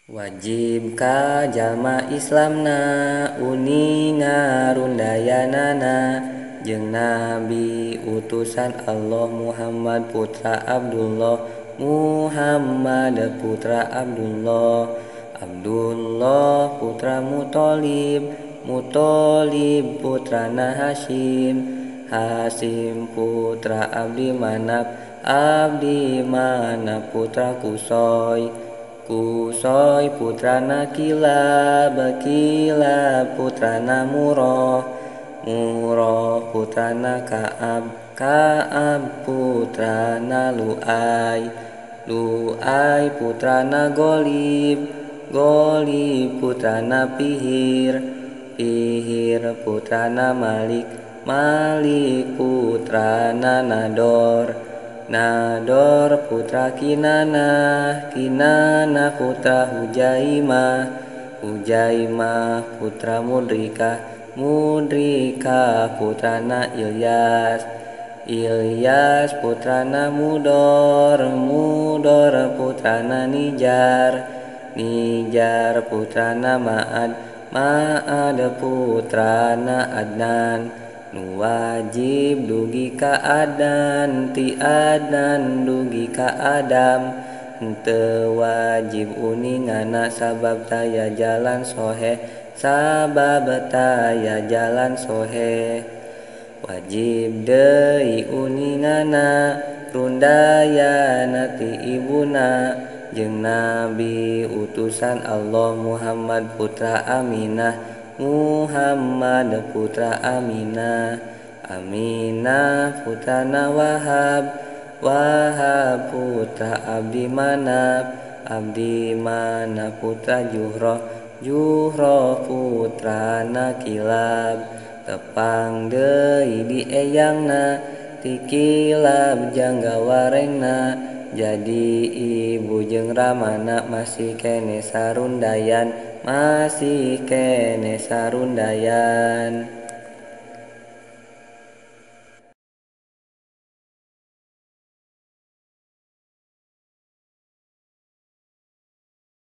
Wajib ka jalma Islamna uninga rundayanana jeung nabi utusan Allah Muhammad putra Abdullah Muhammad putra Abdullah Abdullah putra Muthalib Muthalib putrana Hasyim Hasyim putra Abdi Manaf Abdi Manaf putra Kusoy Kusoy putrana Kilab Kilab putrana Murrah Murrah putrana Ka'ab Ka'ab putrana Lu'ay Lu'ay putrana Ghalib Ghalib putrana Fihir Fihir putrana Malik Malik putrana Nador Nador putra Kinanah Kinanah putra Hujaimah Hujaimah putra Mudrikah Mudrikah putrana Ilyas Ilyas putrana Mudor Mudor putrana Nijar Nijar putrana Ma'ad Ma'ad putrana Adnan. Nu wajib dugi ka Adnan ti Adnan dugi ka Adam henteu wajib uningana sabab taya jalan soheh sabab taya jalan soheh. Wajib deui uningana rundayana ti ibuna jeung nabi utusan Allah Muhammad putra Aminah Muhammad putra Aminah Aminah putrana Wahab Wahab putra Abdi Manaf Abdi Manaf putra Juhroh Juhroh putrana Kilab. Tepang deui di eyangna ti Kilab jangga warengna jadi ibu jeung ramana masih kene sarundayan masih kene sarundayan.